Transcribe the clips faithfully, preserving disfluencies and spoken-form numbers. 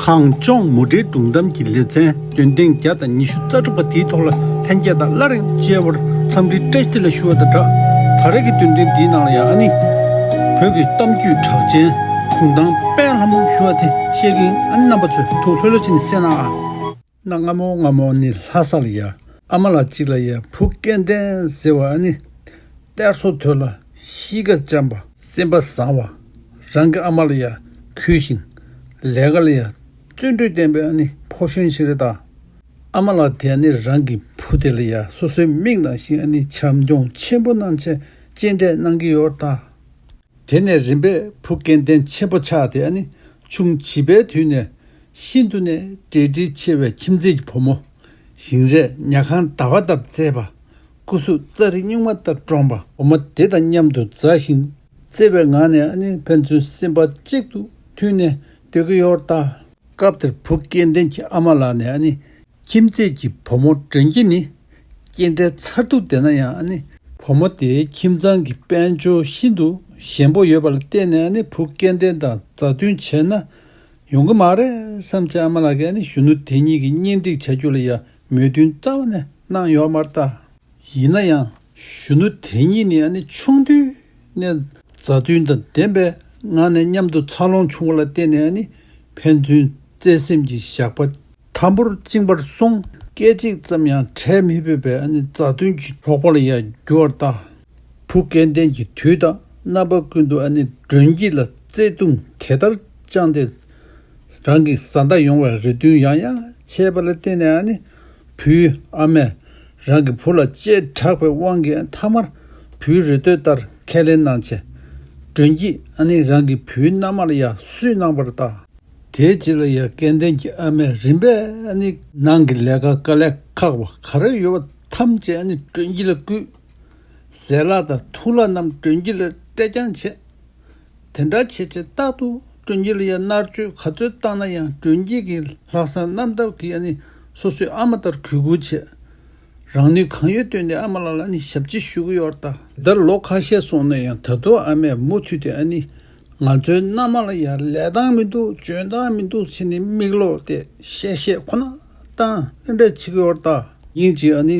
གངས་ལྗོངས་མུ་འབྲེལ་སྒྲུང་གཏམ་གྱི་ལེ་ཚན་འདོན་ཐེངས་བརྒྱ་དང་ཉི་ཤུ་རྩ་དྲུག་པ་དེའི་ཐོག་ལ་ལྷན་རྒྱས་དང་སླར་ཡང་མཇལ་བར་འཚམས་འདྲི་བཀྲ་ཤིས་བདེ་ལེགས་ཞུ་བ་དང་སྦྲགས། ད་རེས་ཀྱི་འདོན་ཐེངས་འདིའི་ནང་ལ་ཡང་ཨ་ནི་བོད་ཀྱི་གཏམ་རྒྱུད་གྲགས་ཅན་གུང་ཐང་དཔལ་ལྷ་མོ་ཞུ་བ་དེ་བཤད་ཀྱིན་ཨ་ནི་རྣམ་པ་ཚོས་ཐུགས་ལྷོད་ལྷོད་བྱས་ནས་གསན་གནང་ཨ། གནའ་སྔ་མོ་སྔ་མོ་ནི་ལྷ་ས་ལ་ཡ་ཨ་མ་ལགས་གཅིག་ལ་ཡ་བུ་སྐལ་ལྡན་ཟེར་བ་ཨ་ནི་གཏེར་སོ་དོད་ལ་གཤིས་ཀ་འཇམ་པ་སེམས་པ་བཟང་བ། རང་གི་ཨ་མ་ལ་ཡ་གུས་ཤིང་ལས་ཀ་ལ་ཡ་བརྩོན་འགྲུས་ལྡན་པའི་ཨ་ནི་ཕོ་གཞོན་ཞིག་རེད་ད། ཨ་མ་ལགས་དེ་ཨ་ནི་རང་གི་བུ་དེ་ལ་ཡ་སོ་སོའི་མིག་ནང་བཞིན་ཨ་ནི་བྱམས་སྐྱོང་ཆེན་པོ་གནང་ཆེད་གཅེས་སྤྲས་གནང་གི་ཡོད་ད། དེ་ནས་རིམ་པས་བུ་སྐལ་ལྡན་ཆེན་པོ་ཆགས་ཏེ་ཨ་ནི་ཆུང་བྱིས་པའི་དུས་ནས་ཤིན་ཏུ་ནས་འབྲེལ་འདྲིས་ཆེ་བའི་ཁྱིམ་མཚེས་ཀྱི་བུ་མོ། ཞིང་རས་ཉ་གང་ཟླ་བ་ལྟར་མཛེས་པ། སྐུ་གཟུགས་རྩྭ་རའི་སྨྱུག་མ་ལྟར་འབྲོང་པ། བུ་མོ་དེ་དང་མཉམ་དུ་མཛའ་ཞིང་བརྩེ་བའི་ངང་ནས་ཨ་ནི་ཕན་ཚུན་སེམས་པ་གཅིག་ཏུ་མཐུན་ནས་སྡོད་ཀྱི་ཡོད་ད། སྐབས་དེར་བུ་སྐལ་ལྡན་གྱི་ཨ་མ་ལགས་ནས་ཨ་ནི་ཁྱིམ་མཚེས་ཀྱི་བུ་མོ་སྒྲོན་སྐྱིད་ནི་སྐྱེས་འབྲས་མཚར་སྡུག་ལྡན་ན་ཡང་ཨ་ནི་བུ་མོ་དེའི་ཁྱིམ་ཚང་གི་དཔལ་འབྱོར་ཤིན་ཏུ་ཞན་པོ་ཡོད་པ་ལ་བརྟེན་ནས་ཨ་ནི་བུ་སྐལ་ལྡན་དང་མཛའ་མཐུན་བྱས་ན་ཡོང་གི་མ་རེད་བསམ་བྱས་ཨ་མ་ལགས་ཀྱིས་ཨ་ནི་གཞོན་ནུ་དེ་གཉིས་ཀྱི་གཉེན་སྒྲིག་བྱ་རྒྱུ་ལ་ཡང་མོས་མཐུན་རྩ་བ་ནས་གནང་ཡོད་མ་རེད་ད། ཡིན་ན་ཡང་གཞོན་ནུ་དེ་གཉིས་ནི་ཨ་ནི་ཆུང་དུས་ནས་མཛའ་མཐུན་དང་ལྡན་པའི་ངང་ནས་མཉམ་དུ་འཚར་ལོངས་བྱུང་བ་ལ་བརྟེན་ནས་ཨ་ནི་ཕན་ཚུན་བརྩེ་སེམས་ཀྱི་ཞགས་པ་དམ་པོར་བཅིངས་པར་སོང་། སྐད་ཅིག་ཙམ་ཡང་བྲལ་མི་ཕོད་པའི་ཨ་ནི་མཛའ་མཐུན་གྱི་གྲོགས་པོ་ལ་ཡང་འགྱུར་བར་གདའ། བུ་སྐལ་ལྡན་གྱི་དུས་དང་རྣམ་པ་ཀུན་ཏུ་ཨ་ནི་སྒྲོན་སྐྱིད་ལ་བརྩེ་དུང་དེ་ལྟར་བཅངས་ཏེ། རང་གི་བཟའ་ཟླ་ཡོང་བའི་རེ་འདུན་ཡང་ཡང་བྱས་པ་ལ་བརྟེན་ནས་ཨ་ནི་བུའི་ཨ་མས་རང་གི་བུ་ལ་གཅེས་དྲགས་པའི་དབང་གིས་མཐའ་མར་བུའི་རེ་འདོད་ལྟར་ཁས་ལེན་གནང་བྱས། སྒྲོན་སྐྱིད་ཨ་ནི་རང་གི་བུའི་མནའ་མ་ལ་ཡང་བསུས་གནང་བར་གདའ། དེའི་རྗེས་ལ་ཡང་སྐལ་ལྡན་གྱི་ཨ་མས་རིམ་པས་ཨ་ནི་ནང་གི་ལས་ཀ་དཀའ་ལས་ཁག་པ་ག་རེ་ཡོད་པ་ཐམས་ཅད་ཨ་ནི་སྒྲོན་སྐྱིད་ལ་བསྐུལ། ཟས་ལྷག་དང་འཐུང་ལྷག་རྣམས་སྒྲོན་སྐྱིད་ལ་སྤྲད་རྐྱང་བྱས། དེ་འདྲ་བྱས་བྱས་རྟག་ཏུ་སྒྲོན་སྐྱིད་ལ་ཡང་མནར་གཅོད་ག་ཚོད་བཏང་ན་ཡང་སྒྲོན་སྐྱིད་ཀྱིས་ལྷག་བསམ་རྣམ་དག་གིས་ཨ་ནི་སོ་སོའི་ཨ་མ་ལྟར་གུས་བཀུར་བྱས། རང་ནུས་གང་ཡོད་བཏོན་ནས་ཨ་མ་ལགས་ལ་ཨ་ནི་ཞབས་ཕྱི་ཞུ་གི་ཡོད་རེད་ད། ད་ལོ་ཁ་ཤས་སོང་ན་ཡང་ད་དུང་ཨ་མས་མུ་མཐུད་དེ་ཨ་ནི་ང་ཚོའི་མནའ་མ་ལ་ཡང་ལས་སྟངས་མི་འདུག་འཇོན་ཐང་མི་འདུག་ཟེར་ནས་མིག་ལོག་སྟེ་བཤད་བཤད་ཁོ་ན་བཏང་། དེ་འདྲ་བྱེད་ཀྱི་ཡོད་རེད་ད། ཉིན་གཅིག་ཨ་ནི་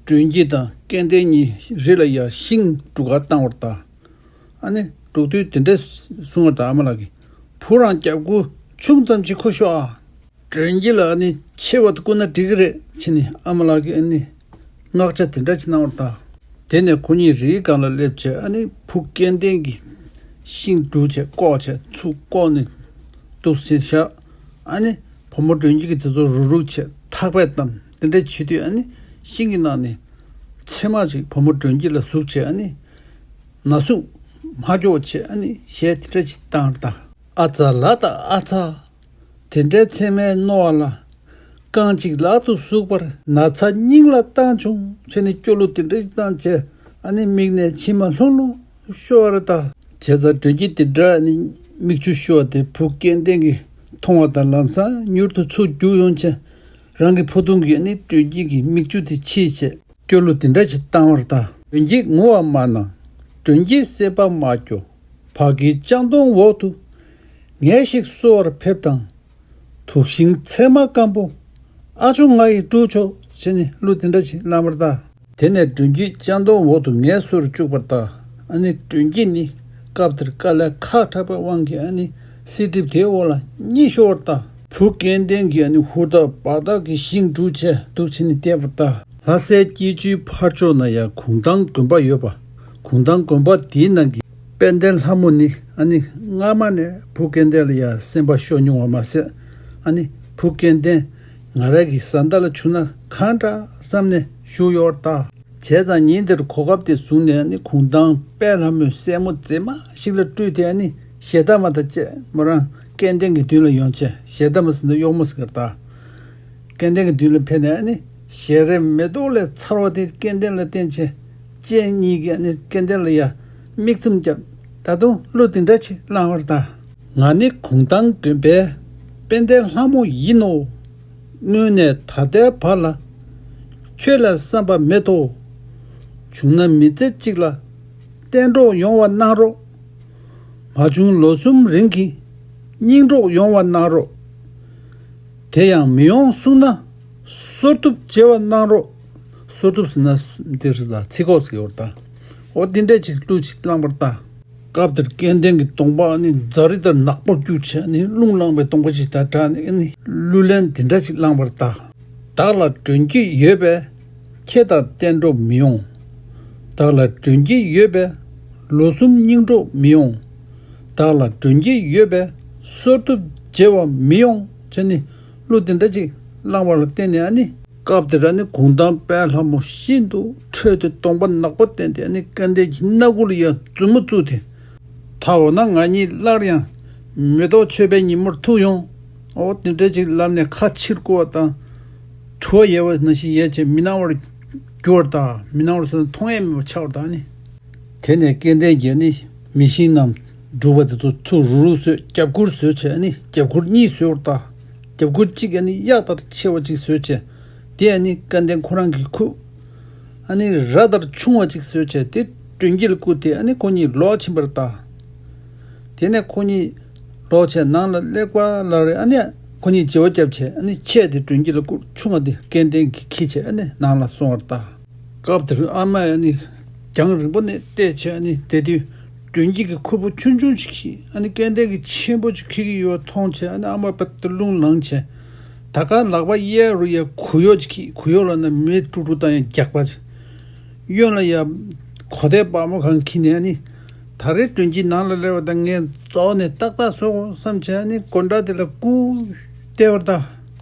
སྒྲོན་སྐྱིད་དང་སྐལ་ལྡན་གཉིས་རི་ལ་ཡར་ཤིང་སྒྲུག་གར་བཏང་བར་གདའ། ཨ་ནི་སྒྲུག་དུས་དེ་འདྲ་གསུང་བར་གདའ། ཨ་མ་ལགས་ཀྱིས་བུ་རང་རྒྱབ་ཁུག་ཆུང་ཙམ་ཅིག་ཁུར་ཤོག་ཨ། སྒྲོན་སྐྱིད་ལ་ཨ་ནི་ཆེ་བ་དེ་བསྐུར་ན་འགྲིག་གི་རེད་ཟེར་ནས་ཨ་མ་ལགས་ཀྱིས་ཨ་ནི་མངགས་ཆ་དེ་འདྲ་ཅིག་གནང་བར་གདའ། དེ་ནས་ཁོ་གཉིས་རིའི་སྒང་ལ་སླེབས་བྱས་ཨ་ནི་བུ་སྐལ་ལྡན་གྱིས་ཤིང་སྒྲུག་བྱས་བཀོག་བྱས་ཚུར་བཀོག་ནས་འདུག་སེ་བཞག་ཨ་ནི་བུ་མོ་སྒྲོན་སྐྱིད་ཀྱིས་དེ་ཚོ་རུག་རུག་བྱས་ཐག་པས་བསྡམས། དེ་འདྲ་བྱེད་དུས་ཨ་ནི་ཤིང་གི་ནང་ནས་ཚེར་མ་ཅིག་བུ་མོ་སྒྲོན་སྐྱིད་ལ་ཟུག་བྱས་ཨ་ནི་ན་ཟུག་མ་སྐྱོ་བ་བྱས་ཨ་ནི་གཞས་དེ་འདྲ་ཅིག་བཏང་བར་གདའ། ཨ་ཙ་ལ་ད་ཨ་ཙ། དེ་འདྲའི་ཚེར་མའི་རྣོ་བ་ལ། རྐང་གཅིག་ལག་ཏུ་ཟུག་པར་ན་ཚ་སྙིང་ལ་བཏང་བྱུང་བྱས་ནས་སྐྱོ་གླུ་དེ་འདྲ་ཞིག་བཏང་བྱས་ཨ་ནི་མིག་ནས་མཆི་མ་ལྷུང་ལྷུང་ཤོར་བ་རེད་ད། བྱས་ཙང་སྒྲོན་སྐྱིད་དེ་འདྲ་ཨ་ནི་མིག་ཆུ་ཤོར་བ་དེ་བུ་སྐལ་ལྡན་གྱིས་མཐོང་བ་དང་ལམ་སང་མྱུར་དུ་ཚུར་རྒྱུགས་ཡོང་བྱས་རང་གི་ཕུ་ཐུང་གིས་ཨ་ནི་སྒྲོན་སྐྱིད་ཀྱི་མིག་ཆུ་དེ་ཕྱིས་བྱས་སྐྱོ་གླུ་དེ་འདྲ་ཞིག་བཏང་བ་རེད་ད། སྒྲོན་སྐྱིད་ངུ་བ་མ་གནང་། སྒྲོན་སྐྱིད་སྲེད་པ་མ་སྐྱོ། བ་གི་ལྕང་སྡོང་འོག་ཏུ། ངལ་ཞིག་གསོ་བར་ཕེབས་དང་། དུག་ཤིང་ཚེར་མ་སྐམ་པོ། ཨ་ཇོ་ང་ཡིས་བཀྲུ་ཆོག་ཟེར་ནས་གླུ་དེ་འདྲ་ཞིག་བླངས་པར་གདའ། དེ་ནས་སྒྲོན་སྐྱིད་ལྕང་སྡོང་འོག་ཏུ་ངལ་གསོར་བཅུག་པར་གདའ། ཨ་ནི་སྒྲོན་སྐྱིད་ནི་སྐབས་དེར་དཀའ་ལས་ཁག་དྲགས་པའི་དབང་གིས་ཨ་ནི་བསིལ་གྲིབ་དེའི་འོག་ལ་གཉིད་ཤོར་བར་གདའ། བུ་སྐལ་ལྡན་གྱིས་ཨ་ནི་ཧུར་ཐག་འབད་ཐག་གིས་ཤིང་སྒྲུག་བྱས་འདུག་བྱས་ནས་བསྡད་པར་གདའ། ལྷ་སའི་སྐྱིད་ཆུའི་ཕར་ཕྱོགས་ན་ཡང་གུང་ཐང་དགོན་པ་ཡོད་པ། གུང་ཐང་དགོན་པ་དེའི་ནང་གི་དཔལ་ལྡན་ལྷ་མོ་ནི་ཨ་ནི་སྔ་མ་ནས་བུ་སྐལ་ལྡན་ལ་ཡང་སེམས་པ་ཤོར་མྱོང་བ་མ་ཟད། ཨ་ནི་བུ་སྐལ་ལྡན་ང་རང་གི་བཟའ་ཟླ་ལ་བྱུང་ན་གང་དྲག་བསམ་ནས་བཞུགས་ཡོད་པར་གདའ། བྱས་ཙང་ཉིན་དེར་གོ་སྐབས་དེ་བཟུང་ནས་ཨ་ནི་གུང་ཐང་དཔལ་ལྷ་མོས་སྲས་མོ་མཛེས་མ་ཞིག་ལ་སྤྲུལ་ཏེ་ཨ་ནི་གཞས་གཏམ་དང་བཅས་མོ་རང་སྐལ་ལྡན་གྱི་མདུན་ལ་ཡོང་བྱས་གཞས་གཏམ་ཟེར་ན་གཡོག་མོ་ཟེར་གི་རེད་ད། སྐལ་ལྡན་གྱི་མདུན་ལ་ཕེབས་ནས་ཨ་ནི་ཞལ་རས་མེ་ཏོག་ལས་མཚར་བ་དེ་སྐལ་ལྡན་ལ་བསྟན་བྱས། སྤྱན་གཉིས་ཀྱིས་ཨ་ནི་སྐལ་ལྡན་ལ་ཡ་མིག་བཙུམ་བརྒྱབ། ད་དུང་གླུ་འདི་འདྲ་ཅིག་བླངས་པར་གདའ། ང་ནི་གུང་ཐང་དགོན་པའི་དཔལ་ལྡན་ལྷ་མོ་ཡིན་ནོ། སྔོན་ནས་ད་ལྟའི་བར་ལ་ཁྱོད་ལས་བསམ་པ་མེད་དོ། བྱུང་ན་མི་ཚེ་གཅིག་ལ་གཏན་གྲོགས་ཡོང་བ་གནང་རོགས། མ་བྱུང་ལོ་གསུམ་རིང་གི་སྙིང་གྲོགས་ཡོང་བ་གནང་རོགས། དེ་ཡང་མི་ཡོང་གསུངས་ན། གསོལ་ཐུབ་བྱེད་པ་གནང་རོགས། གསོལ་ཐུབ་ཟེར་ན་འདིར་ལ་ཚིག་ཁོག་ཟེར་བར་ད། འོ་འདི་འདྲ་ཅིག་གླུ་ཅིག་བླངས་པར་ད། སྐབས་དེར་སྐལ་ལྡན་གྱི་གདོང་པ་ནི་རྫ་རི་ལྟར་ནག་པོར་གྱུར་བྱས་ནི་རླུང་ལངས་པའི་གདོང་པ་ཞིག་དང་སྦྲགས་ནས་ནི་གླུ་ལེན་འདི་འདྲ་ཅིག་བླངས་པར་ད། བདག་ལ་མགྲོན་གྱི་ཡོད་པས། ཁྱེད་དང་གཏན་གྲོགས་མི་ཡོང་། བདག་ལ་མགྲོན་གྱི་ཡོད་པས། ལོ་གསུམ་སྙིང་གྲོགས་མི་ཡོང་། བདག་ལ་མགྲོན་གྱི་ཡོད་པས། གསོལ་ཐུབ་བྱེད་པ་མི་ཡོང་བྱས་ནས་གླུ་དེ་འདྲ་ཅིག་བླངས་པ་ལ་བརྟེན་ནས་ཨ་ནི། སྐབས་དེར་ཨ་ནི་གུང་ཐང་དཔལ་ལྷ་མོ་ཤིན་ཏུ་ཁྲོས་ཏེ་གདོང་པ་ནག་པོ་བསྟན་ཏེ་ཨ་ནི་སྐལ་ལྡན་གྱི་སྣ་ཁུག་ལ་ཡ་མཛུབ་མོ་བཙུགས་ཏེ། ད་འོ་ན་ང་གཉིས་སླར་ཡང་མེ་ཏོག་མཆོད་པའི་ཉིན་མོར་ཐུག་ཡོང་། འོ་དེ་འདྲ་ཅིག་ལབ་ནས་ཁ་ཕྱིར་བསྐོར་བ་དང་། དུ་བ་ཡལ་བ་ནང་བཞིན་ཡལ་བྱས་མི་སྣང་བར་གྱུར་བར་དང་མི་སྣང་བར་ཟེར་ན་མཐོང་ཡས་མེད་པར་ཆགས་པར་དང་ནི། དེ་ནས་སྐལ་ལྡན་གྱིས་ནི་མི་ཤིང་རྣམས་སྒྲུག་པ་དེ་ཚོ་ཚུར་རུག་རུག་བཟོས་རྒྱབ་ཁུར་བཟོས་བྱས་ནི་རྒྱབ་ཁུར་གཉིས་བཟོས་པར་དང་། རྒྱབ་ཁུར་གཅིག་ཨ་ནི་གཡག་ལྟར་ཆེ་བ་གཅིག་བཟོས་བྱས། དེ་ཨ་ནི་སྐལ་ལྡན་ཁོ་རང་གི་ཁུ། ཨ་ནི་ར་ལྟར་ཆུང་བ་གཅིག་བཟོས་བྱས་དེ་མགྲོན་སྐྱིད་ལ་བསྐུར་ཏེ་ཨ་ནི་ཁོ་གཉིས་ལོག་ཕྱིན་པར་གདའ། དེ་ནས་ཁོ་གཉིས་ལོག་བྱས་ནང་ལ་སླེབས་པ་ལ་རེ་ཨ་ནི་ཁོ་གཉིས་བརྗེ་བོ་བརྒྱབ་བྱས་ཨ་ནི་ཆས་དེ་མགྲོན་སྐྱིད་ལ་བསྐུར། ཆུང་བ་དེ་སྐལ་ལྡན་གྱིས་འཁྱེར་བྱས་ཨ་ནི་ནང་ལ་སོང་བར་གདའ། སྐབས་དེར་ཨ་མས་ཨ་ནི་རྒྱང་རིང་པོ་ནས་བལྟས་བྱས་ཨ་ནི་དེ་དུས་མགྲོན་སྐྱིད་ཀྱི་ཁུར་པོ་ཆུང་ཆུང་ཞིག་གིས་ཨ་ནི་སྐལ་ལྡན་གྱིས་ཆེན་པོ་ཅིག་འཁྱེར་གྱི་ཡོད་པ་མཐོང་བྱས་ཨ་ནི་ཨ་མ་དཔེ་ལྟ་རླུང་ལངས་བྱས། ད་ག་ལག་པ་གཡས་རུ་ཡ་གུ་ཡོག་ཅིག་གིས། གུ་ཡོག་ལབ་ན་མེ་དཀྲུག་དཀྲུག་བཏང་ཡ་རྒྱག་པ་ཅིག་གཡོན་ལ་ཡ་གོ་དེ་བ་མོ་གང་འཁྱེར་ནས་ཨ་ནི། ད་རེས་མགྲོན་སྐྱིད་ནང་ལ་སླེབས་པ་དང་ངས་རྫོགས་ནས་ཏག་ཏག་བཟོ་དགོས་བསམ་བྱས་ཨ་ནི་སྒོ་འགྲམ་དེ་ལ་སྐུ་བལྟས་པར་གདའ།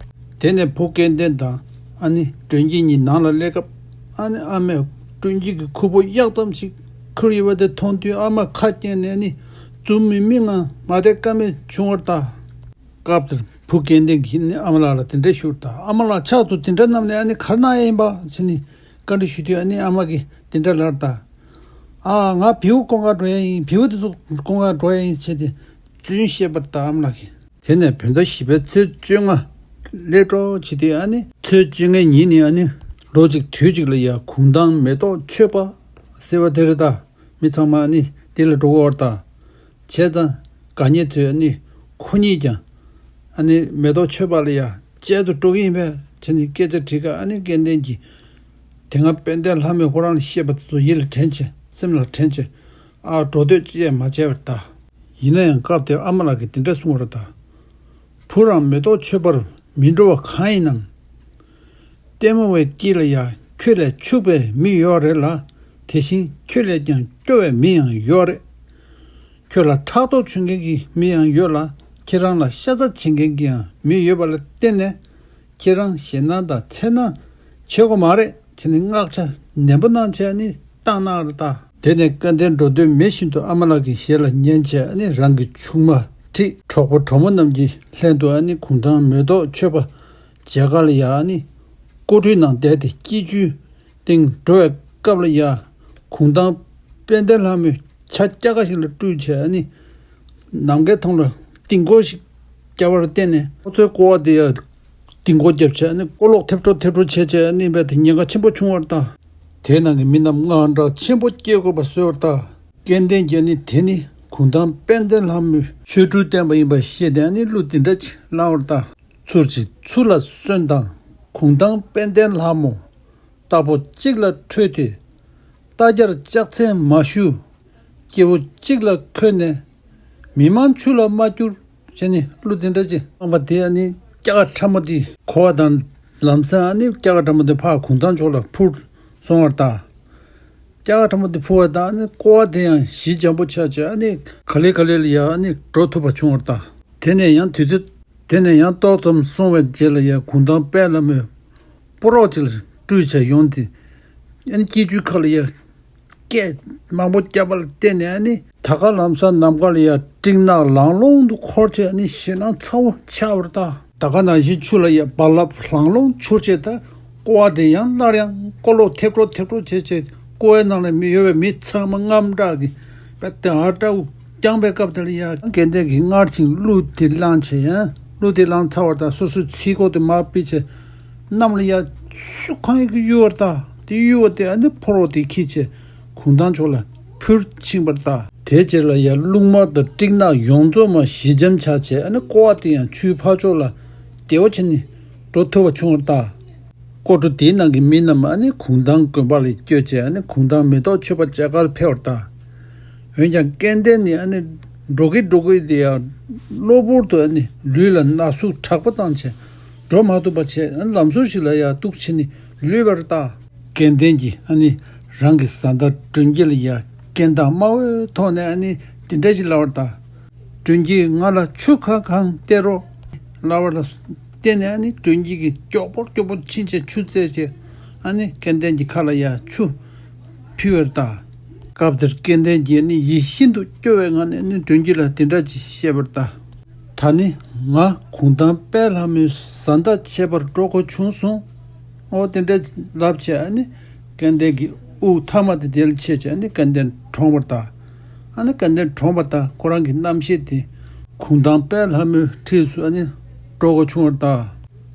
དེ་ནས་བུ་སྐལ་ལྡན་དང་ཨ་ནི་མགྲོན་སྐྱིད་གཉིས་ནང་ལ་སླེབས་སྐབས་ཨ་ནི་ཨ་མས་མགྲོན་སྐྱིད་ཀྱི་ཁུར་པོ་གཡག་ཙམ་ཞིག་ཁུར་ཡོད་པ་དེ་མཐོང་དུས་ཨ་མ་ཁ་སྐྱེངས་ནས་ཨ་ནི་འཛུམ་མི་མི་ངང་མ་བསྡད་ཀ་མེད་བྱུང་བར་གདའ། སྐབས་དེར་བུ་སྐལ་ལྡན་གྱིས་ནི་ཨ་མ་ལགས་ལ་དེ་འདྲ་ཞུས་པར་གདའ། ཨ་མ་ལགས་ཕྱག་ཏུ་དེ་འདྲ་བསྣམས་ནས་ཨ་ནི་ག་རེ་གནང་ཡ་ཡིན་པ་ཟེར་ནས་བཀའ་འདྲི་ཞུས་དུས་ཨ་ནི་ཨ་མ་གིས་དེ་འདྲ་ལབ་པར་གདའ། ཨ། ང་བེའུ་སྐོང་ག་འགྲོ་ཡ་ཡིན། བེའུ་དེ་ཚོ་སྐོང་ག་འགྲོ་ཡ་ཡིན་བྱས་ཏེ་རྫུན་བཤད་པར་གདའ་ཨ་མ་ལགས་ཀྱིས། དེ་ནས་བོད་ཟླ་བཞི་པའི་ཚེས་བཅོ་ལྔ་སླེབས་འགྲོ་བྱེད་དུས་ཨ་ནི་ཚེས་བཅོ་ལྔའི་ཉིན་ནི་ཨ་ནི་ལོ་གཅིག་དུས་གཅིག་ལ་ཡ་གུང་ཐང་མེ་ཏོག་མཆོད་པ་ཟེར་བ་དེ་རེད་ད། མི་ཚང་མ་ཨ་ནི་དེ་ལ་འགྲོ་གི་ཡོད་རེད་ད། བྱས་ཙང་དགའ་ཉེ་ཚོས་ཨ་ནི་ཁོ་གཉིས་ཀྱང་ཨ་ནི་མེ་ཏོག་མཆོད་པ་ལ་ཡ་བཅར་དུ་འགྲོ་གི་ཡིན་པས་བྱས་ནས་སྐད་ཆ་དྲིས་སྐབས་ཨ་ནི་སྐལ་ལྡན་གྱིས་དེ་སྔ་དཔལ་ལྡན་ལྷ་མོས་ཁོ་རང་ལ་བཤད་པ་དེ་ཚོ་ཡིད་ལ་དྲན་བྱས་སེམས་ལ་དྲན་བྱས། ཨ། འགྲོ་འདོད་ཅི་ཡང་མ་བྱས་པར་གདའ། ཡིན་ན་ཡང་སྐབས་དེར་ཨ་མ་ལགས་ཀྱིས་དེ་འདྲ་གསུངས་པ་རེད་ད། བུ་རང་མེ་ཏོག་མཆོད་པར་མི་འགྲོ་བ་གང་ཡིན་ནམ། ལྟད་མོ་བའི་དཀྱིལ་ལ་ཡ་ཁྱོད་ལས་ཕྱུག་པའི་མི་ཡོད་རེད་ལ། དེ་བཞིན་ཁྱོད་ལས་ཀྱང་སྐྱོ་བའི་མི་ཡང་ཡོད་རེད། ཁྱོད་ལ་ཕྲག་དོག་བྱེད་མཁན་གྱི་མི་ཡང་ཡོད་ལ། ཁྱེད་རང་ལ་ཤ་ཚ་བྱེད་མཁན་གྱི་ཡང་མི་ཡོད་པ་ལ་བརྟེན་ནས། ཁྱེད་རང་ཞེད་སྣང་དང་འཚེར་སྣང་བྱེད་དགོས་མ་རེད་ཅེས་ནས་བསྔགས་བརྗོད་ནན་པོ་གནང་བྱས་ནས་བཏང་གནང་རེད་ད། དེ་ནས་སྐལ་ལྡན་འགྲོ་འདོད་མེད་བཞིན་དུ་ཨ་མ་ལགས་ཀྱི་ཞལ་ལ་ཉན་བྱས་ནས་རང་གི་ཆུང་མ་ཁྲིད་གྲོགས་པོ་གྲོགས་མོ་རྣམས་ཀྱི་ལྷན་དུ་ཨ་ནི་གུང་ཐང་མེ་ཏོག་མཆོད་པ་མཇལ་ཁ་ལ་ཡ་ཨ་ནི་སྐོར་བྲོའི་ནང་བསྡད་དེ་སྐྱིད་ཆུའི་སྟེང་འགྲོ་བའི་སྐབས་ལ་ཡ་གུང་ཐང་དཔལ་ལྡན་ལྷ་མོས་ཇ་སྐྱ་ཀ་ཞིག་ལ་བཀྲུས་བྱས་ཨ་ནི་ནམ་མཁའི་མཐོངས་ལ་ལྡིང་སྐོར་ཞིག་བརྒྱབ་པར་བརྟེན་ནས་ཁོ་ཚོའི་ཀོ་བ་དེ་ཡང་ལྡིང་སྐོར་བརྒྱབ་བྱས་ནས་ཀོ་ལོག་ཐེབས་འགྲོ་ཐེབས་འགྲོ་བྱས་བྱས་ནས་བས་དེ་ཉེན་ཁ་ཆེན་པོ་བྱུང་བར་གདའ། དེའི་ནང་གི་མི་རྣམས་དངངས་སྐྲག་ཆེན་པོ་སྐྱེ་དགོས་པ་བཟོས་པར་གདའ། སྐལ་ལྡན་གྱིས་ནི་དེ་ནི་གུང་ཐང་དཔལ་ལྡན་ལྷ་མོའི་ཆོ་འཕྲུལ་བསྟན་པ་ཡིན་པ་ཤེས་ཏེ་ནི་གླུ་འདི་འདྲ་ཅིག་བླངས་པར་གདའ། ཚུར་གྱིས་ཚུར་ལ་གསོན་དང་གུང་ཐང་དཔལ་ལྡན་ལྷ་མོ། རྟ་ཕོ་གཅིག་ལ་ཁྲོས་ཏེ། རྟ་རྒྱར་ལྕག་ཚན་མ་གཞུ། སྐྱེ་བོ་གཅིག་ལ་འཁོད་ནས། མི་མང་ཆུ་ལ་མ་བསྐྱུར། ཅེས་ནི་གླུ་འདི་འདྲ་ཅིག་བླངས་པ་དེ་ཨ་ནི་སྐྱ་ཀ་ཁྲ་མོ་དེ་གོ་བ་དང་ལམ་སང་ཨ་ནི་སྐྱ་ཀ་ཁྲ་མོ་དེ་ཕར་གུང་ཐང་ཕྱོགས་ལ་འཕུར་སོང་བར་གདའ། སྐྱ་ཀ་ཁྲ་མོ་དེ་འཕུར་བ་དང་ཨ་ནི་ཀོ་བ་དེ་ཡང་ཞི་འཇམ་པོ་ཆགས་བྱས་ཨ་ནི་ག་ལེ་ག་ལེ་ལ་ཡ་ཨ་ནི་འགྲོ་ཐུབ་པ་བྱུང་བར་གདའ། དེ་ནས་ཡང་དུས་ཚོད། དེ་ནས་ཡང་ཏོག་ཙམ་སོང་བའི་རྗེས་ལ་ཡང་གུང་ཐང་དཔལ་ལྷ་མོས་སྤོ་རོགས་ཅིག་ལ་སྤྲུལ་བྱས་ཡོང་སྟེ། ཨ་ནི་སྐྱིད་ཆུའི་ཁ་ལ་ཡང་སྐད་མང་པོ་བརྒྱབ་པ་ལ་བརྟེན་ནས་ཨ་ནི་ད་ག་ལམ་སང་ནམ་མཁའ་ལ་ཡང་སྤྲིན་ནག་ལང་ལོང་དུ་འཁོར་བྱས་ཨ་ནི་ཞེད་སྣང་ཚ་བོ་ཆགས་པར་གདའ། ད་ག་ནང་བཞིན་ཆུ་ལ་ཡང་རྦ་རླབས་ལང་ལོང་འཕྱུར་བྱས་ད། ཀོ་བ་དེ་ཡང་སླར་ཡང་ཀོ་ལོག་ཐེབས་འགྲོ་ཐེབས་འགྲོ་བྱས་བྱས་ཀོ་བའི་ནང་ལ་མི་ཡོད་པའི་མི་ཚང་མ་དངངས་སྐྲག་གིས་བད་དེ་ཨ་སྐྲག་རྐྱང་པའི་སྐབས་དེ་ལ་ཡང་སྐལ་ལྡན་གྱིས་སྔར་བཞིན་གླུ་དེ་བླངས་བྱས་ཡང་གླུ་དེ་བླངས་ཚར་བ་དང་སོ་སོའི་ཚིག་གོ་དེ་མར་ཕུད་བྱས་གནམ་ལ་ཡར་ཤུགས་གང་ཡོད་ཀྱིས་གཡུག་པར་གདའ། དེ་གཡུག་པ་དེ་ཨ་ནི་ཕོ་རོག་དེ་འཁྱེར་བྱས་གུང་ཐང་ཕྱོགས་ལ་འཕུར་ཕྱིན་པར་གདའ། དེའི་རྗེས་ལ་ཡང་རླུང་དམར་དང་སྤྲིན་ནག་ཡོངས་རྫོགས་མར་ཞི་འཇམ་ཆགས་བྱས་ཨ་ནི་ཀོ་བ་དེ་ཡང་ཆུའི་ཕར་ཕྱོགས་ལ་ བདེ་བོ་བྱས་ནས་འགྲོ་ཐུབ་པ་བྱུང་བར་གདའ། སྐོར་བྲོ་དེའི་ནང་གི་མི་རྣམས་ཨ་ནི་གུང་ཐང་དགོན་པ་ལ་བསྐྱོད་བྱས་ཨ་ནི་གུང་ཐང་མེ་ཏོག་མཆོད་པ་མཇལ་ཁར་ཕེབས་པར་གདའ། འོན་ཀྱང་སྐལ་ལྡན་ནི་ཨ་ནི་འགྲོ་གི་འགྲོ་གི་དེ་ཡང་གློ་བུར་དུ་ཨ་ནི་ལུས་ལ་ན་ཟུག་དྲག་པོ་བཏང་བྱས་འགྲོ་མ་ཐུབ་པ་བྱས། ཨ་ནི་ལམ་ཟུར་ཞིག་ལ་ཡར་འདུག་བྱས་ནས་ལུས་པར་གདའ། སྐལ་ལྡན་གྱིས་ཨ་ནི་རང་གི་བཟའ་ཟླ་སྒྲོན་སྐྱིད་ལ་ཡ་རྐྱེན་དང་དམའ་བོའི་ཐོག་ནས་ཨ་ནི་འདི་འདྲ་ཞིག་ལབ་པར་གདའ། སྒྲོན་སྐྱིད། ང་ལ་ཆུ་ཁ་གང་སྟེར་རོགས་ལབ་པ་ལ་བརྟེན་ནས་ཨ་ནི་སྒྲོན་སྐྱིད་ཀྱིས་མགྱོགས་པོ་མགྱོགས་པོ་ཕྱིན་བྱས་ཆུ་བཙལ་བྱས་ཨ་ནི་སྐལ་ལྡན་གྱི་ཁ་ལ་ཡ་ཆུ་ཕུལ་བར་གདའ། སྐབས་དེར་སྐལ་ལྡན་གྱིས་ཨ་ནི་ཡིད་ཤིན་ཏུ་སྐྱོ་བའི་ངང་ནས་ཨ་ནི་སྒྲོན་སྐྱིད་ལ་འདི་འདྲ་ཅིག་བཤད་པར་གདའ། ད་ནི་ང་གུང་ཐང་དཔལ་ལྷ་མོའི་བཟའ་ཟླ་བྱེད་པར་འགྲོ་དགོས་བྱུང་སོང་། ཨོ་དེ་འདྲ་ལབ་བྱས་ཨ་ནི་སྐལ་ལྡན་གྱི་དབུགས་ཐ་མ་དེ་དེ་ལ་ཆད་བྱས་ཨ་ནི་སྐལ་ལྡན་གྲོངས་པར་གདའ། ཨ་ནི་སྐལ་ལྡན་གྲོངས་པར་གདའ། ཁོ་རང་གི་རྣམ་ཤེས་དེ་གུང་ཐང་དཔལ་ལྷ་མོའི་འཁྲིས་སུ་ཨ་ནི་འགྲོ་དགོས་བྱུང་བར་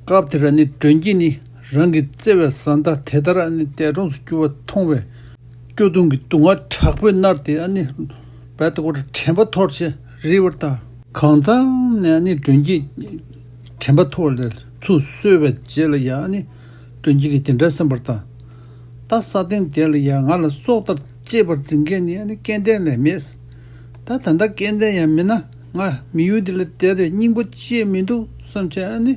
གདའ། སྐབས་དེར་ཨ་ནི་སྒྲོན་སྐྱིད་ནི་རང་གི་བརྩེ་བའི་བཟའ་ཟླ་དེ་ལྟར་ཨ་ནི་འདས་གྲོངས་སུ་གྱུར་བ་མཐོང་བས། སྐྱོ་གདུང་གི་སྡུག་བསྔལ་དྲག་པོས་མནར་ཏེ་ཨ་ནི་རྦད་དེ་ཁོ་རང་དྲན་པ་འཐོར་བྱས་རིལ་བར་གདའ། གང་འཚམ་ནས་ཨ་ནི་སྒྲོན་སྐྱིད་དྲན་པ་འཐོར་ལས་ཚུར་གསོས་པའི་རྗེས་ལ་ཡང་ཨ་ནི་སྒྲོན་སྐྱིད་ཀྱིས་དེ་འདྲ་བསམ་པར་གདའ། ད་ས་སྟེང་དེ་ལ་ཡང་ང་ལ་སྲོག་ལྟར་གཅེས་པར་འཛིན་མཁན་ནི་ཨ་ནི་སྐལ་ལྡན་ལས་མེད། ད་ད་ལྟ་སྐལ་ལྡན་ཡང་མེད་ན་ང་མི་ཡུལ་འདི་ལ་བསྡད་དེ་སྙིང་པོ་ཅི་ཡང་མི་འདུག་བསམ་བྱས་ཨ་ནི།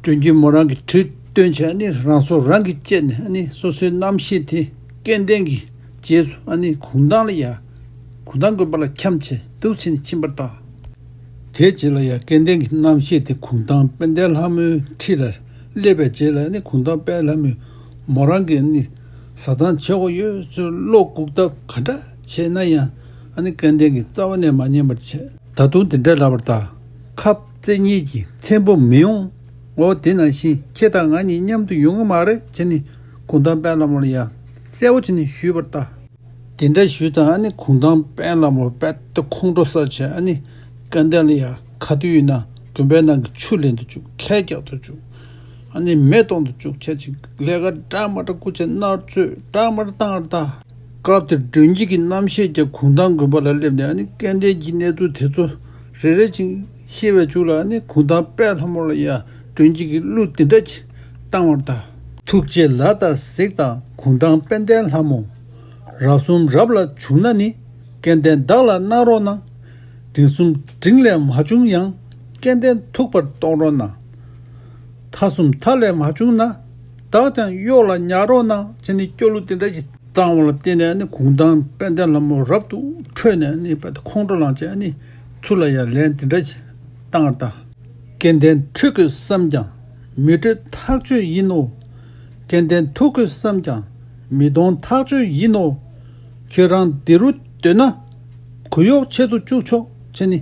སྒྲོན་སྐྱིད་མོ་རང་གི་གྲི་བཏོན་བྱས་ཨ་ནི་རང་སྲོག་རང་གིས་བཅད་ནས་ཨ་ནི་སོ་སོའི་རྣམ་ཤེས་དེ་སྐལ་ལྡན་གྱི་རྗེས་སུ་ཨ་ནི་གུང་ཐང་ལ་ཡ། གུང་ཐང་དགོན་པ་ལ་འཁྱམས་བྱས་འདུག་བྱས་ནས་ཕྱིན་པར་གདའ། དེའི་རྗེས་ལ་ཡ་སྐལ་ལྡན་གྱི་རྣམ་ཤེས་དེ་གུང་ཐང་དཔལ་ལྡན་ལྷ་མོའི་འཁྲིས་ལ་སླེབས་པའི་རྗེས་ལ་ཨ་ནི་གུང་ཐང་དཔལ་ལྷ་མོས་མོ་རང་གི་ཨ་ནི་བཟའ་ཚང་བྱེད་དགོས་ཡོད་ཚུལ་བློ་འགུག་ཐབས་ག་འདྲ་བྱས་ན་ཡང་ཨ་ནི་སྐལ་ལྡན་གྱིས་རྩ་བ་ནས་མ་ཉན་པར་བྱས། ད་དུང་དེ་འདྲ་ལབ་པར་གདའ། ཁབ་རྩེ་གཉིས་ཀྱི་ཚེམ་བུ་མི་ཡོང་། འོ་དེ་ནང་བཞིན་ཁྱེད་དང་ང་གཉིས་མཉམ་དུ་ཡོང་གི་མ་རེད་བྱས་ནས་གུང་ཐང་དཔལ་ལྷ་མོ་ལ་ཡ་གསལ་བོ་བྱས་ནས་ཞུས་པར་གདའ། དེ་འདྲ་ཞུས་ཙང་ཨ་ནི་གུང་ཐང་དཔལ་ལྷ་མོ་རྦད་དེ་ཁོང་ཁྲོ་ཟ་བྱས་ཨ་ནི་སྐལ་ལྡན་ལ་ཡ་ག་དུས་ཡིན་ན་དགོན་པའི་ནང་གི་ཆུ་ལེན་དུ་བཅུག་ཁལ་རྒྱག་ཏུ་བཅུག་ཨ་ནི་མེ་གཏོང་དུ་བཅུག་བྱས་ཅིག་ལས་ཀ་འདྲ་མ་འདྲ་སྐུ་ཆས་མནར་གཅོད་འདྲ་མ་འདྲ་བཏང་བར་གདའ། སྐབས་དེར་སྒྲོན་སྐྱིད་ཀྱི་རྣམ་ཤེས་ཀྱང་གུང་ཐང་དགོན་པ་ལ་སླེབས་ནས་ཨ་ནི་སྐལ་ལྡན་གྱི་གནས་ཚུལ་དེ་ཚོ་རེ་རེ་བཞིན་ཤེས་པའི་མཇུག་ལ་ཨ་ནི་གུང་ཐང་དཔལ་ལྷ་མོ་ལ་ཡང་སྒྲོན་སྐྱིད་ཀྱིས་གླུ་འདི་འདྲ་ཅིག་བཏང་བར་གདའ། ཐུགས་རྗེ་ལ་དང་གཟིགས་དང་གུང་ཐང་དཔལ་ལྡན་ལྷ་མོ། རབ་གསུམ་རབ་ལ་བྱུང་ན་ནི། སྐལ་ལྡན་བདག་ལ་གནང་རོགས་གནང་། འབྲིང་གསུམ་འབྲིང་ལས་མ་བྱུང་ཡང་། སྐལ་ལྡན་ཐུག་པར་གཏོང་རོགས་གནང་། མཐའ་གསུམ་མཐའ་ལས་མ་བྱུང་ན། བདག་ཀྱང་གཡོག་ལ་ཉར་རོགས་གནང་བྱས་ནས་སྐྱོ་གླུ་དེ་འདྲ་ཞིག་བཏང་བ་ལ་བརྟེན་ནས་ནི་གུང་ཐང་དཔལ་ལྡན་ལྷ་མོ་རབ་ཏུ་ཁྲོས་ནས་ནི་རྦད་དེ་ཁོང་ཁྲོ་ལངས་བྱས་ནི་ཚུར་ལ་ཡར་ལན་དེ་འདྲ་ཞིག་བཏང་བ་དང་། སྐལ་ལྡན་ཁྲོས་དགོས་བསམ་ཀྱང་མི་ཁྲོས་ཐག་ཆོད་ཡིན་ནོ། སྐལ་ལྡན་ཐུག་དགོས་བསམ་ཀྱང་མི་གཏོང་ཐག་ཆོད་ཡིན་ནོ། ཁྱོད་རང་འདི་རུ་སྡོད་ན། གུ་གཡོག་ཆེད་དུ་བཅུག་ཆོག་བྱས་ནི།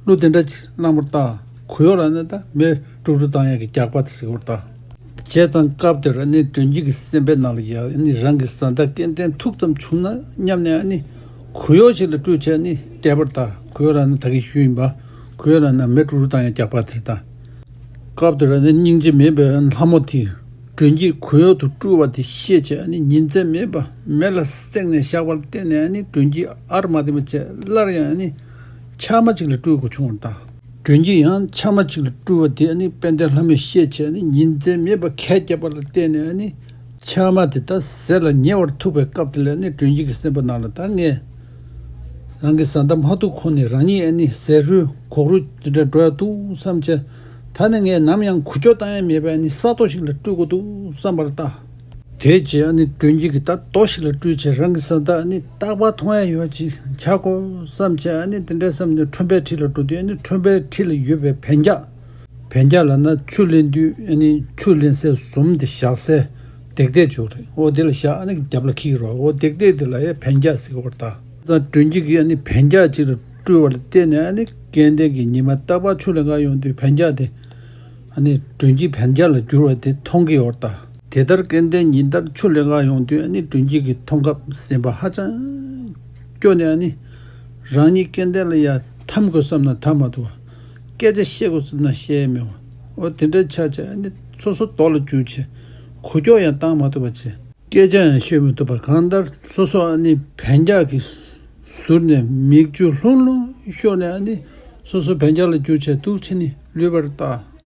གླུ་དེ་འདྲ་ཅིག་བླངས་པར་གདའ། གུ་གཡོག་ལབ་ན་ད་མེ་དཀྲུག་དཀྲུག་བཏང་ཡག་གི་རྒྱག་པ་དེ་ཟེར་བར་གདའ། བྱས་ཙང་སྐབས་དེར་ནི་སྒྲོན་སྐྱིད་ཀྱི་སེམས་པའི་ནང་ལ་ཡ་ནི་རང་གི་བཟའ་ཟླ་སྐལ་ལྡན་ཐུག་ཙམ་བྱུང་ན་སྙམ་ནས་ནི་གུ་གཡོག་ཞིག་ལ་དཀྲུག་བྱས་ནི་བསྡད་པར་གདའ། གུ་གཡོག་ལབ་ན་ད་གིན་ཞུས་ཡིན་པ། གུ་གཡོག་ལབ་ན་མེ་དཀྲུག་དཀྲུག་བཏང་ཡག་རྒྱག་པ་དེར་གདའ། སྐབས་དེར་ནི་སྙིང་རྗེ་མེད་པའི་ལྷ་མོ་དེས་སྒྲོན་སྐྱིད་གུ་གཡོག་ཏུ་དཀྲུགས་པ་དེ་ཤེས་བྱས་ནི་ཉིན་མཚན་མེད་པར་མེ་ལ་བསྲེགས་ནས་བཞག་པར་བརྟེན་ནས་ནི་སྒྲོན་སྐྱིད་ཨར་མ་དེ་མ་བྱས་སླར་ཡང་ནི་ཕྱགས་མ་གཅིག་ལ་དཀྲུག་དགོས་བྱུང་བར་གདའ། སྒྲོན་སྐྱིད་ཡང་ཕྱགས་མ་གཅིག་ལ་དཀྲུགས་པ་དེ་ནི་དཔལ་ལྡན་ལྷ་མོས་ཤེས་བྱས་ནི་ཉིན་མཚན་མེད་པར་གད་བརྒྱབ་པ་ལ་བརྟེན་ནས་ནི་ཕྱགས་མ་དེ་ད་ཟས་ལ་ཉེ་བར་ཐུག་པའི་སྐབས་དེ་ལ་ནི་སྒྲོན་སྐྱིད་ཀྱི་སེམས་པ་ནང་ལ་ད་ངས། རང་གི་བཟའ་ཟླ་མ་ཐུག་གོང་ནས་རང་ཉིད་ཨ་ནི་ཟས་རུལ་གོག་རུལ་དེ་འདྲ་འགྲོ་ཡ་འདུག་བསམ་བྱས། ད་ནི་ངས་ནམ་ཡང་གུ་གྱོག་བཏང་ཡ་མེད་པའི་ཨ་ནི་ས་རྡོ་ཞིག་ལ་དཀྲུག་དགོས་འདུག་བསམ་པར་གདའ། དེ་རྗེས་ཨ་ནི་སྒྲོན་སྐྱིད་ཀྱིས་ད་རྡོ་ཞིག་ལ་དཀྲུགས་བྱས་རང་གི་བཟའ་ཟླ་ཨ་ནི་རྟག་པར་མཐོང་ཡ་ཡོད་པ་ཅིག་བྱ་དགོས་བསམ་བྱས། ཨ་ནི་དེ་འདྲ་བསམ་ནས་ཁྲོན་པའི་འཁྲིས་ལ་འགྲོ་དུས་ཨ་ནི་ཁྲོན་པའི་འཁྲིས་ལ་ཡོད་པའི་བན་རྒྱ། བན་རྒྱ་ལབ་ན་ཆུ་ལེན་དུས་ཨ་ནི་ཆུ་ལེན་སའི་ཟོམ་དེ་བཞག་སའི་འདེགས་སྟེགས་ཅིག་ཡོད་རེད། འོ་དེ་ལ་བཞག་ཨ་ནི་རྒྱབ་ལ་འཁྱེར་གྱི་རེད། འོ་འདེགས་སྟེགས་དེ་ལ་ཡ་བན་རྒྱ་ཟེར་གྱི་ཡོད་རེད་ད། ད་སྒྲོན་སྐྱིད་ཀྱིས་ཨ་ནི་བན་རྒྱ་ཅིག་ལ་དཀྲུགས་པ་ལ་བརྟེན་ནས་ཨ་ནི་སྐལ་ལྡན་གྱིས་ཉི་མ་རྟག་པར་ཆུ་ལེན་གར་ཡོང་དུས་བན་རྒྱ་དེ་ཨ་ནི་སྒྲོན་སྐྱིད་བན་རྒྱ་ལ་གྱུར་བ་དེ་མཐོང་གི་ཡོད་རེད་ད། དེ་ལྟར་སྐལ་ལྡན་ཉིན་ལྟར་ཆུ་ལེན་གར་ཡོང་དུས་ཨ་ནི་སྒྲོན་སྐྱིད་ཀྱིས་མཐོང་སྐབས་སེམས་པ་ཧ་ཅང་སྐྱོ་ནས་ཨ་ནི་རང་ཉིད་སྐལ་ལྡན་ལ་ཡ་འཐམ་དགོས་བསམ་ན་འཐམ་མ་ཐུབ་པ། སྐད་ཆ་བཤད་དགོས་བསམ་ན་བཤད་ཡ་མེད་པ། འོ་དེ་འདྲའི་ཆ་བྱས་ཨ་ནི་སོ་སོ་རྡོ་ལ་འཇུས་བྱས་གུ་གྱོག་ཡང་བཏང་མ་ཐུབ་པ་བྱས། སྐད་ཆ་ཡང་ཤོད་མི་ཐུབ་པ། གང་ལྟར་སོ་སོ་ཨ་ནི་བན་རྒྱ་གི་ཟུར་ནས་མིག་ཆུ་ལྷུང་ལྷུང་ཤོར་ནས་ཨ་ནི་སོ་སོ་བན་རྒྱ་ལ་འཇུས་བྱས་འདུག་བྱས་ནས་ལུས་པར་གདའ།